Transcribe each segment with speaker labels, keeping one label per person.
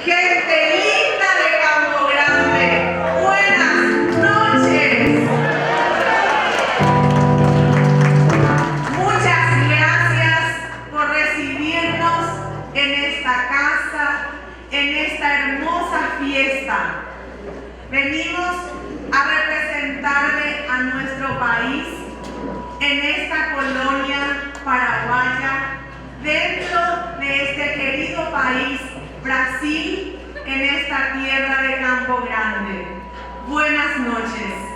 Speaker 1: Gente linda de Campo Grande, buenas noches. Muchas gracias por recibirnos en esta casa, en esta hermosa fiesta. Venimos a representarle a nuestro país en esta colonia paraguaya, dentro de este querido país, Brasil, en esta tierra de Campo Grande. Buenas noches.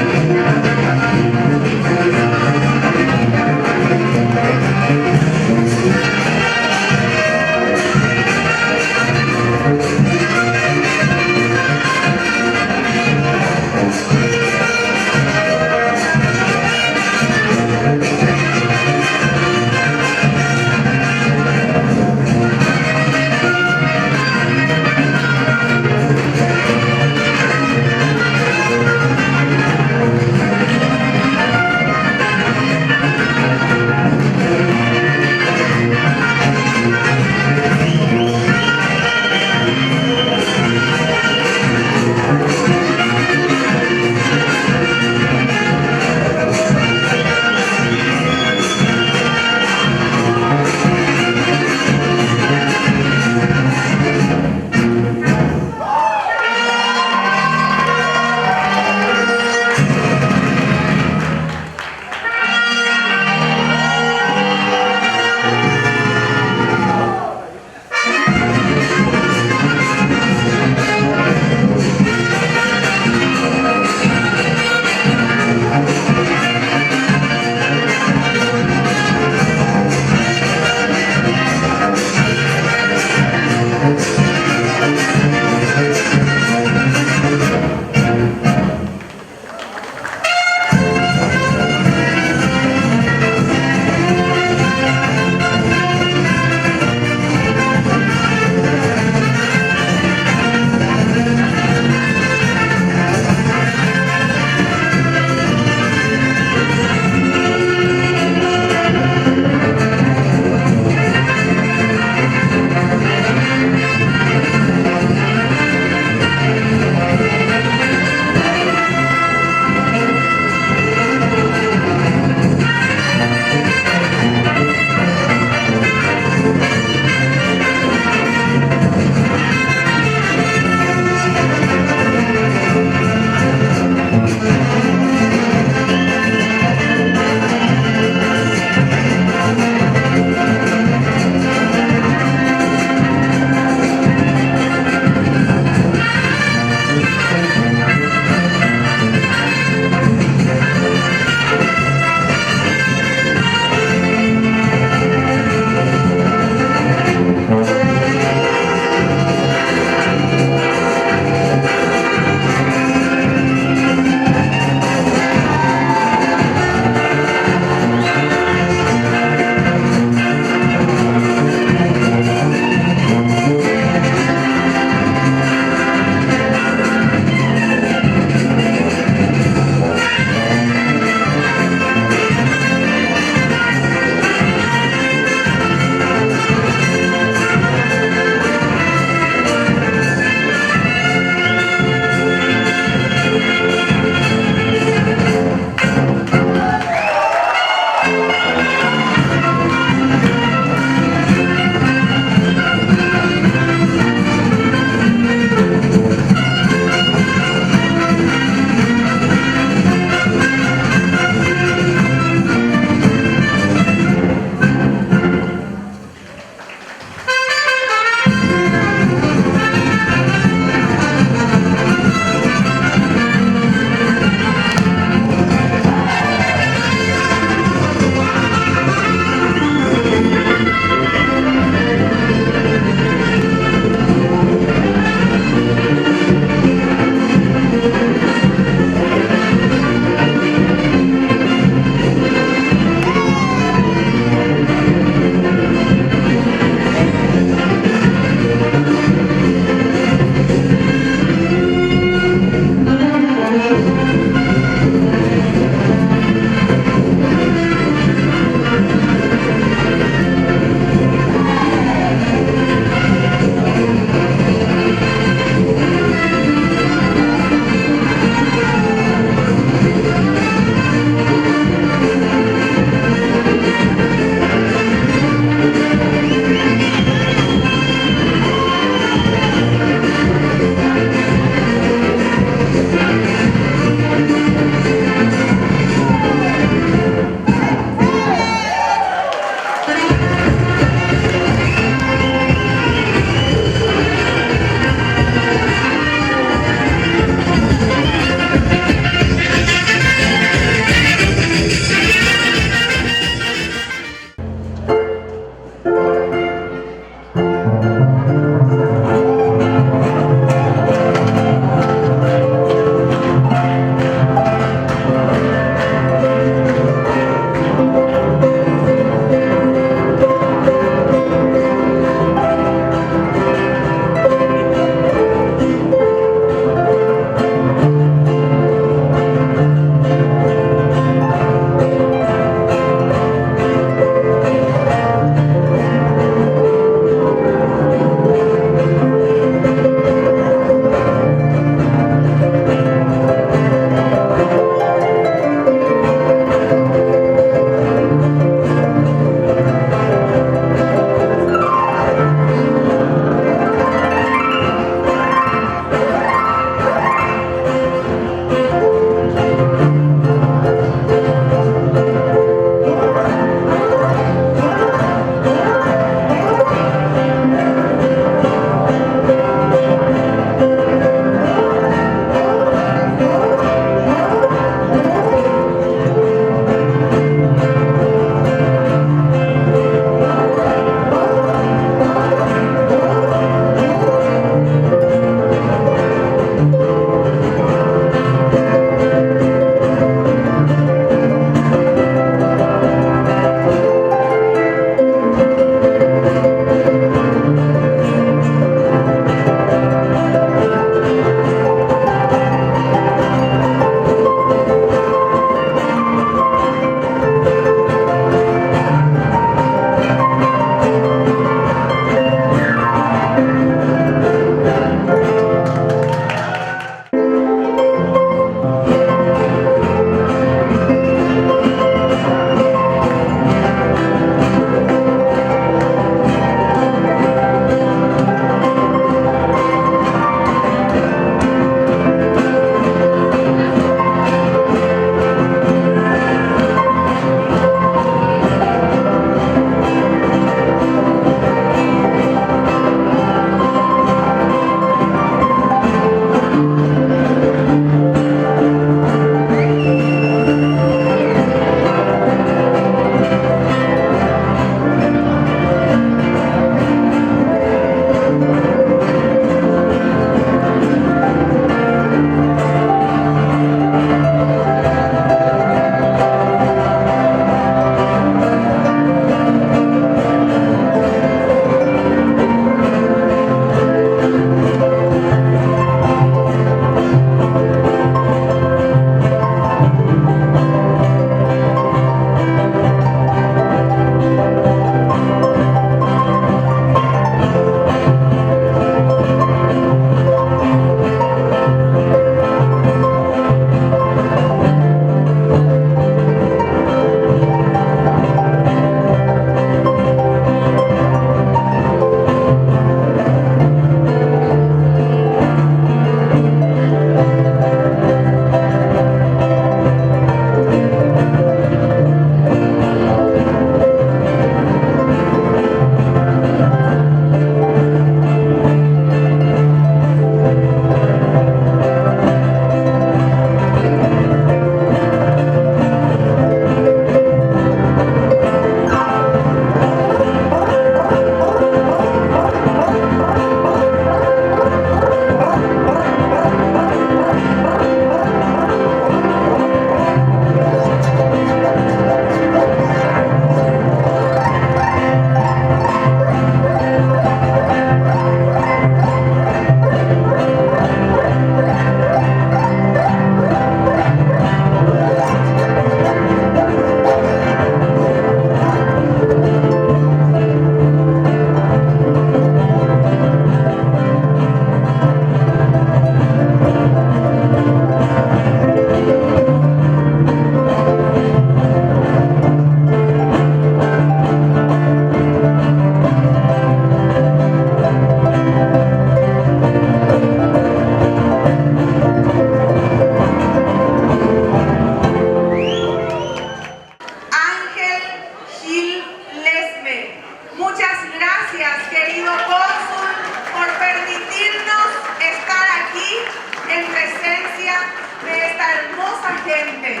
Speaker 1: presencia de esta hermosa gente.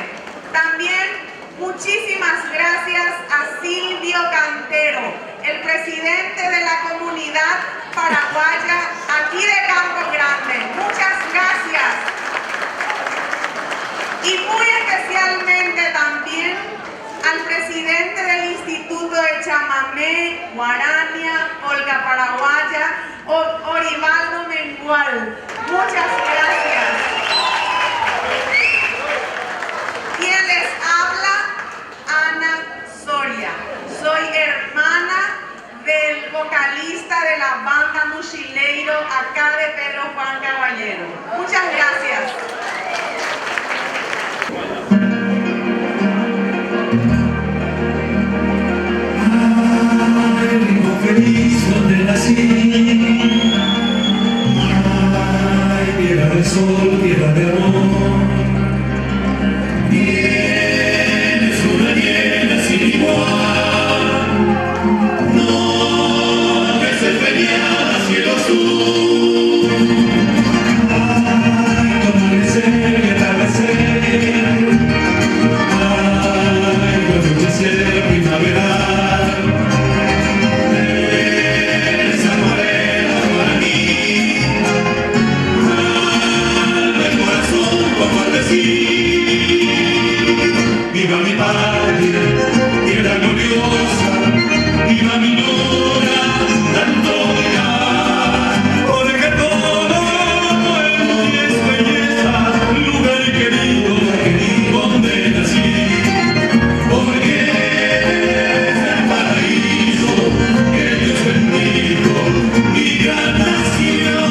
Speaker 1: También muchísimas gracias a Silvio Cantero, el presidente de la comunidad paraguaya aquí de Campo Grande. Muchas gracias. Y muy especialmente también al presidente del Instituto de Chamamé, Guarania, Olga Paraguaya, Orivaldo Mengual. Muchas gracias. Quien les habla, Ana Soria. Soy hermana del vocalista de la banda Mochileiro acá de Pedro Juan Caballero. Muchas gracias.
Speaker 2: Ay, rincón feliz donde nací. Ay, tierra de sol, tierra de amor. Tienes una llena sin igual. Noches estrellada, cielo azul. Ay, tu amanecer y atardecer. Ay, tu anochecer primaveral. Eres acuarela guaraní, alma y corazón como al decir. Viva mi patria, tierra gloriosa, viva mi luna, tanto mirar, porque todo en ti es belleza, lugar querido, donde nací. Porque eres el paraíso que Dios bendijo, mi gran nación.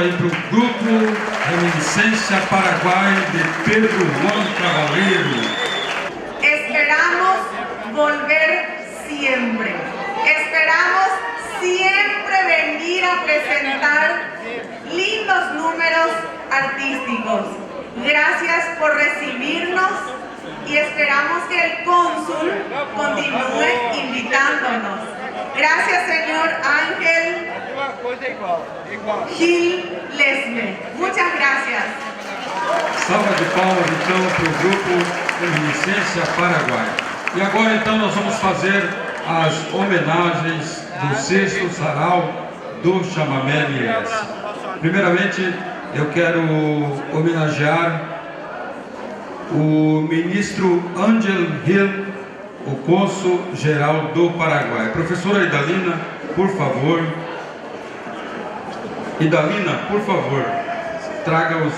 Speaker 3: aí para o Grupo Reminiscência Paraguai de Pedro Juan Cavaleiro.
Speaker 1: Esperamos volver siempre. Esperamos siempre venir a presentar lindos números artísticos. Gracias por recibirnos y esperamos que el cónsul continúe invitándonos. Gracias, señor Ángel Gil Lesme. Muchas gracias.
Speaker 3: Salva de palmas então para o grupo Reminiscência Paraguai. E agora então nós vamos fazer as homenagens do sexto sarau do Chamamé MS. Primeiramente, eu quero homenagear o ministro Ángel Gil, o cônsul-geral do Paraguai. Professora Idalina, por favor. Idalina, por favor, traga os.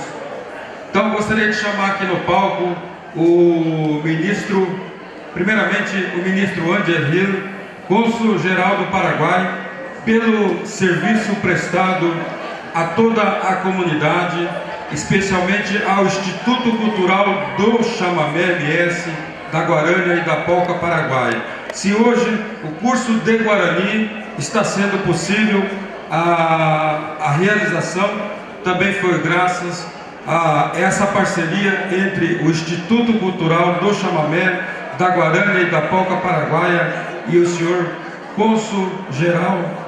Speaker 3: Então, gostaria de chamar aqui no palco o ministro, primeiramente o ministro Ángel Gil, cônsul-geral do Paraguai, pelo serviço prestado a toda a comunidade, especialmente ao Instituto Cultural do Chamamé MS, da Guarânia e da Polca Paraguai. Se hoje o curso de Guarani está sendo possível, a realização também foi graças a essa parceria entre o Instituto Cultural do Chamamé, da Guarânia e da Polca Paraguaia e o senhor Cônsul-Geral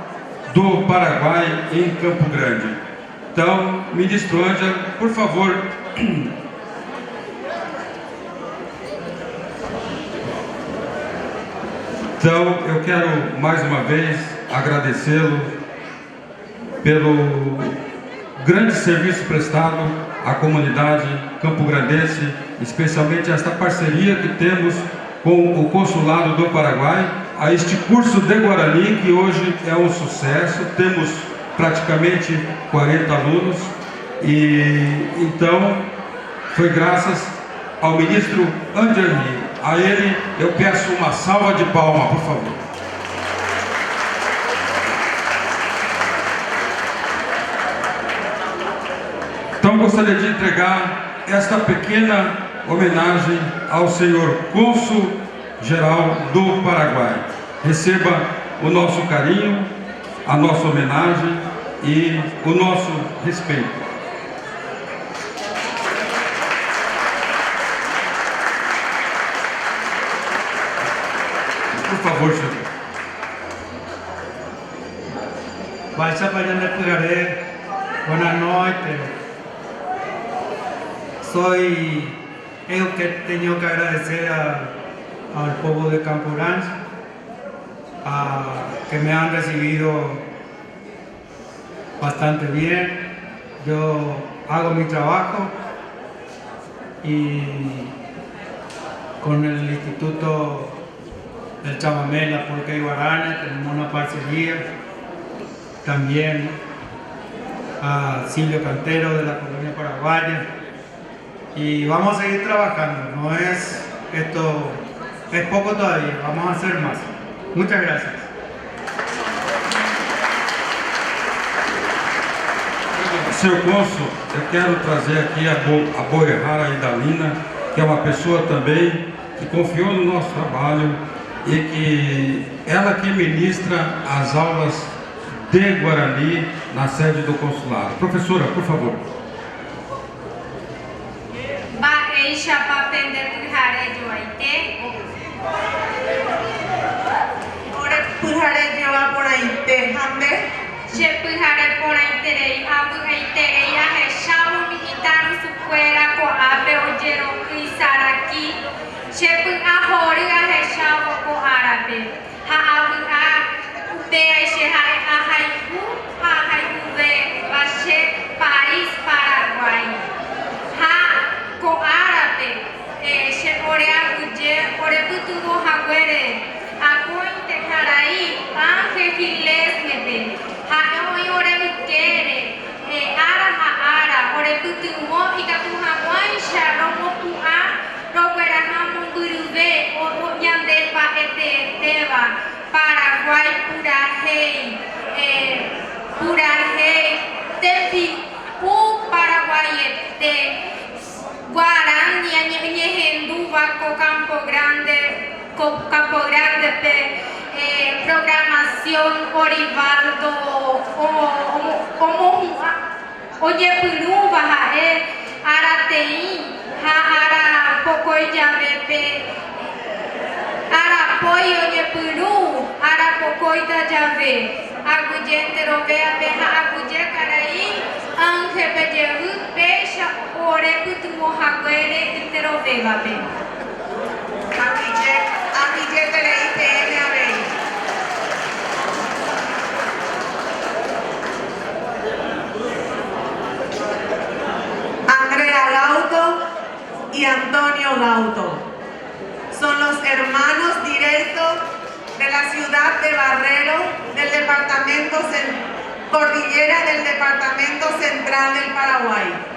Speaker 3: do Paraguai em Campo Grande. Então, ministro Ângelo, por favor. Então, eu quero mais uma vez agradecê-lo pelo grande serviço prestado à comunidade campograndense, especialmente esta parceria que temos com o Consulado do Paraguai, a este curso de Guarani, que hoje é um sucesso, temos praticamente 40 alunos, e então foi graças ao ministro Anderli. A ele eu peço uma salva de palmas, por favor. Então gostaria de entregar esta pequena homenagem ao senhor Cônsul Geral do Paraguai. Receba o nosso carinho, a nossa homenagem e o nosso respeito. Por favor, senhor.
Speaker 4: Mba'éichapa ñandepyhare, buenas noches. Soy eu que tengo que agradecer al pueblo de Campo Grande, que me han recibido bastante bien. Yo hago mi trabajo y con el Instituto del Chamamé, la Polca y Guarania, tenemos una parcería. También a Silvio Cantero de la Colonia Paraguaya. Y vamos a seguir trabajando, no es esto, es poco todavía, vamos a hacer más. Muchas gracias.
Speaker 3: Senhor Cônsul, eu quero trazer aqui a Boerrara Idalina, que é uma pessoa também que confiou no nosso trabalho e que ela que ministra as aulas de Guarani na sede do consulado. Professora, por favor.
Speaker 5: Mba'éichapa pendepyhare joaite.
Speaker 1: Ore pyhare jeva porãite ha nde.
Speaker 5: Che pyhare porãiterei ha avy'aiterei ahechávo umi mitãrusukuéra ko'ápe ojeroky saraki. Che py'a hory ahechávo ko árape ha avy'a upéai che ha'e ahayhu ha ahayhuvéva che país Paraguái. Ha ko árape che ore aguyje ore pytyvõ haguére akóinte karai Ángel Gil Lesme-pe. Ha'e oĩ ore ykére ára ha ára ore pytyvõ ikatu hag̃uáicha romopu'ã rogueraha mombyryve ñande mba'eteetéva Paraguái purahéi, purahéi tembi'u. Porãite Guarania ñehendúva ko Campo Grande, ko Campo Grande-pe programación Orivaldo omohu'ã oñepyrũva ha'e arateĩ ha ára pokõi jave pe arapói oñepyrũ ára pokõita jave. Aguyje enterovéape ha aguyje karai Ángelpe jevy péicha ore pytyvõ haguére enterovévape.
Speaker 1: Aguyje, aguyjeterei peẽme avei. Andrea Gauto y Antonio Gauto son los hermanos directos de la ciudad de Barrero del departamento Cordillera del Departamento Central del Paraguay.